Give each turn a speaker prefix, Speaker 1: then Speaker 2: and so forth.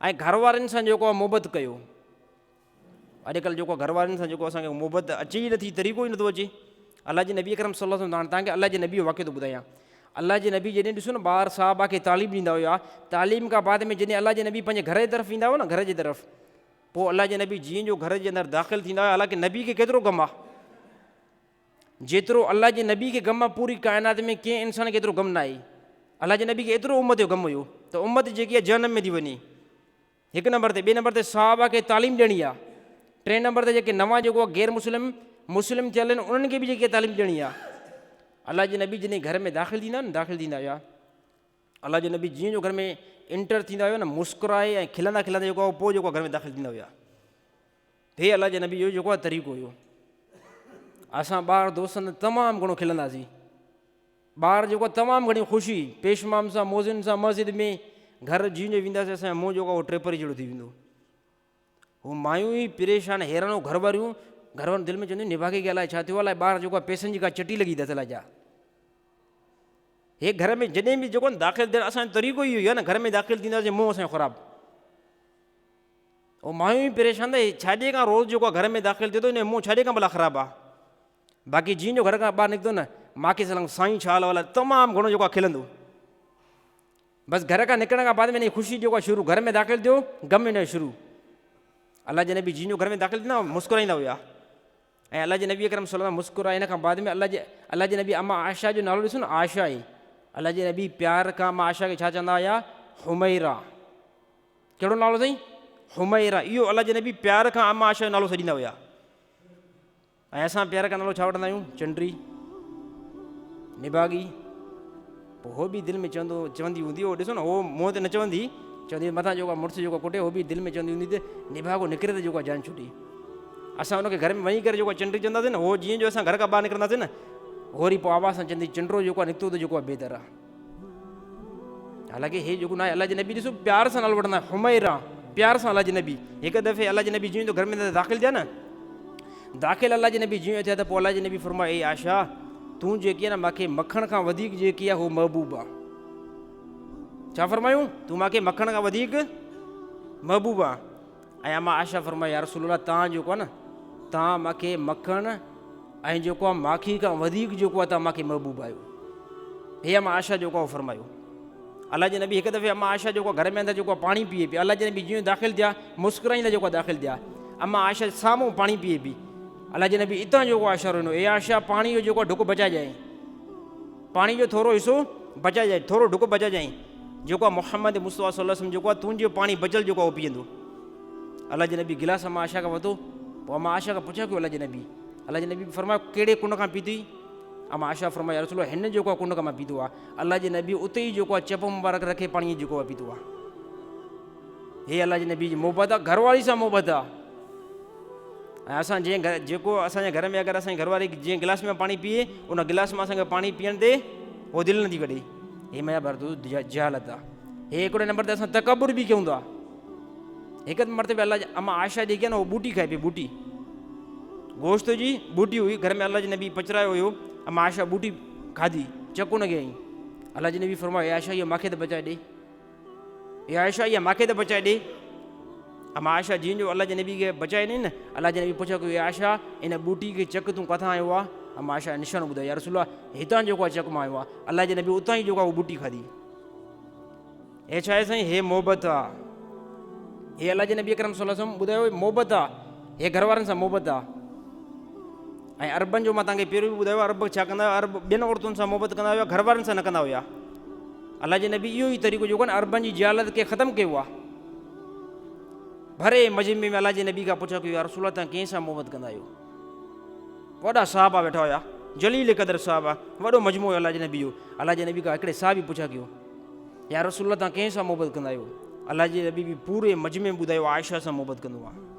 Speaker 1: ۽ گهر وارن سان جيڪو آهي محبت ڪيو. اڄڪلهه جيڪو گهر وارن سان جيڪو اسان کي محبت اچي ئي نٿي، طريقو ئي نٿو اچي. الله جي نبي اڪرم صلي الله عليه وسلم توهان کي الله جي نبي جو واقعو ٿو ٻڌايان. الله جي نبي جڏهن ڏسو نه ٻار صحابه کي تعليم ڏيندا هيا، تعليم کان بعد ۾ جڏهن الله جي نبي پنهنجي گهر جي طرف ويندا هئا نه گهر جي طرف، پوء الله جي نبي جيئن جو گهر جي اندر داخل ٿيندا هيا، حالانڪه نبي کي ڪيترو غم آ، جيترو الله جي نبي کي غم آ پوري ڪائنات ۾ ڪنهن انسان کي ايترو غم ناهي. الله جي نبي کي ايترو امت جو غم هيو ته امت جيڪي آ جهنم ۾ ٿي وڃي. هڪ نمبر تي، ٻئي نمبر تي صحابه کي تعليم ڏيڻي آ. ٽئين نمبر تي جيڪي نوان جيڪو غير مسلم مسلم ٿيل آهن انهن کي به جيڪي تعليم ڏيڻي آ. الله جي نبي جڏهن گهر ۾ داخل ٿيندا نه داخل ٿيندا هيا، الله جي نبي جيئن جو گهر ۾ انٽر ٿيندا هيا نه مسڪرائي ۽ کلندا کلندا جيڪو پوء جيڪو گهر ۾ داخل ٿيندا هيا. هي الله جي نبي جو جيڪو طريقو هيو. اسان ٻار دوستن تمام گهڻو کلنداسين. ٻار جيڪو تمام گهڻي خوشي پيشمام سان موذن سان مسجد ۾ گهر جيئن جو وينداسين اسان جو منهن جيڪو آهي ٽيپري جهڙو ٿي ويندو. هو مايون ئي پريشان حيران هو گهر واريون گهر واريون دل ۾ چونديون نڀاڳي کي الائي ڇا ٿيو الائي ٻار جيڪو آهي پئسن جي ڪا چٽي لڳي اٿس الائي ڇا. هي گهر ۾ جڏهن به جيڪو داخل ٿيڻ اسان جو طريقو ئي اهو ئي آهي نه گهر ۾ داخل ٿينداسين منهن اسان جو خراب. هو مايون ئي پريشان ته هي ڇاجي کان روز جيڪو گهر ۾ داخل ٿئي ٿو هن جو منهن ڇاجي کان ڀلا خراب آهي. باقي جيئن جو گهر کان ٻاهر نڪتو نه ماکي سلام سائين ڇا حال احوال آهي تمام گهڻو جيڪو آهي کلندو. بس گهر کان نڪرڻ کان بعد ۾ هن جي خوشي جيڪو آهي شروع گهر ۾ داخل ٿيو غم هن جو شروع. الله جي نبي جيئن جو گهر ۾ داخل ٿيندا مسڪرائيندا هيا ۽ الله جي نبي اڪرم صلي الله مسڪرائي ان کان بعد ۾ الله جي الله جي نبي اما عائشه جو نالو ڏسو نه عائشه آهي الله جي نبي پيار کان اما عائشه کي ڇا چوندا هيا حميرا. ڪهڙو نالو سائين؟ حميرا. اهو الله جي نبي پيار کان اما عائشه جو نالو سڏيندا هيا ۽ اسان پيار کان نالو ڇا وٺندا آهيون؟ چنڊري، نڀاڳي. پوء هو به دل ۾ چوندو چوندي هوندي هو ڏسو نه هو منهن تي نه چوندي چوندي مٿان جيڪو مڙس جيڪو ڪٽي هو به دل ۾ چوندي هوندي ته نڀاڳو نڪري ته جيڪو جان ڇٽي. اسان ان کي گهر ۾ وڃي ڪري جيڪو چنڊري چونداسين نه هو جيئن جو اسان گهر کان ٻاهر نڪرنداسين نه هوري پوء آواز سان چوندي چنڊرو جيڪو نڪتو ته جيڪو بهتر آهي. حالانڪه هي جيڪو ناهي الله جي نبي ڏسو پيار سان نالو وٺندا حميرا پيار سان الله جي نبي هڪ دفعي الله جي نبي جيئن ته گهر ۾ داخل ٿيا نه داخل الله جي نبي جيئن ٿيا ته پوء الله جي نبي فرمايو اي عائشه تون جيڪي نه ماکي مکڻ کان وڌيڪ جيڪي آهي هو محبوب آ ڇا فرمايو تون ماکي مکڻ کان وڌيڪ محبوب آ ۽ اما عائشه فرمايو يا رسول الله تان جيڪو آ نه تان ماکي مکڻ ۽ جيڪو آ ماکي کان وڌيڪ جيڪو آ تان ماکي محبوب آهيو. هي اما عائشه جيڪو آ فرمايو. الله جي نبي هڪ دفعي اما عائشه جيڪو گهر ۾ اندر جيڪو پاڻي پيئي پي الله جي نبي جيئن داخل ٿيا مسڪرائيندا جيڪو داخل ٿيا اما عائشه سامهون پاڻي پيئي پي الله جي نبي اتان جيڪو اشارو ڏنو اي عائشه پاڻي جو جيڪو ڍڪ بچائجانء پاڻي جو ٿورو حصو بچائجانء ٿورو ڍڪ بچائجانء جيڪو محمد مصطفيٰ صلي الله عليه وسلم جيڪو آهي تنهنجو پاڻي بچيل جيڪو آهي اهو پيئندو. الله جي نبي گلاس اما عائشه کان ورتو پوء اما عائشه کان پڇيو ڪيو الله جي نبي الله جي نبي فرمايو ڪهڙي ڪنڊ کان پيتي اما عائشه فرمايو يا رسول الله هن جيڪو ڪنڊ کان مان پيتو آهي الله جي نبي اتي ئي جيڪو آهي چپ مبارڪ رکي پاڻي جيڪو آهي پيتو آهي. هي الله جي نبي جي محبت آهي گهر واري سان محبت آهي ۽ اسان جنهن گهر جيڪو اسان جي گهر ۾ اگر اسان جي گهر واري جنهن گلاس ۾ پاڻي پيئي ان گلاس مان اسان کي پاڻي پيئڻ تي هو دل نٿي ڪڍي. هي ميا ڀرتو جهالت آ. هي هڪڙي نمبر تي اسان تڪبر به ڪيون ٿا. هڪ مرتبه الله جي اما عائشه جيڪي نه هو ٻوٽي کائي پئي ٻوٽي گوشت جي ٻوٽي هئي گهر ۾ الله جي نبي پچرايو هيو اما عائشه ٻوٽي کاڌي چڪو نه گيائين الله جي نبي فرمايو اي عائشه اهو ماکي ته بچائي ڏي اي عائشه اها ماکي ته بچائي ڏي اما عائشه جيئن جو الله جي نبي کي بچائي ڏني نه الله جي نبي پڇيو ڪيو اي عائشه ان ٻوٽي کي چڪ تون ڪٿان آيو آ اما عائشه نشانو ٻڌايو يا رسول الله هتان جيڪو آ چڪ مان آيو آ الله جي نبي اتان ئي جيڪو آ ٻوٽي کاڌي هي ڇا آهي سائين هي محبت آ هي الله جي نبي اڪرم صلي الله عليه وسلم ٻڌايو محبت آ هي گهر وارن سان محبت آ ۽ عربن جو مان توهان کي پهريون به ٻڌايو عرب ڇا ڪندا هيا عرب ٻين عورتن سان محبت ڪندا هيا گهر وارن سان نه ڪندا هيا الله جي نبي اهو ئي طريقو جيڪو آهي عربن جي جهالت کي ختم ڪيو آهي ڀري مجمعي ۾ الله جي نبي کان پڇا ڪيو يا رسول الله توهان ڪنهن سان محبت ڪندا آهيو وڏا صحابه ويٺا هيا جليل قدر صحابه وڏو مجموعو هيو الله جي نبي جو الله جي نبي کان هڪڙي صحابي پڇا ڪيو يا رسول الله توهان ڪنهن سان محبت ڪندا آهيو الله جي نبي به پوري مجمعي ۾ ٻڌايو عائشه سان محبت ڪندو آهيان.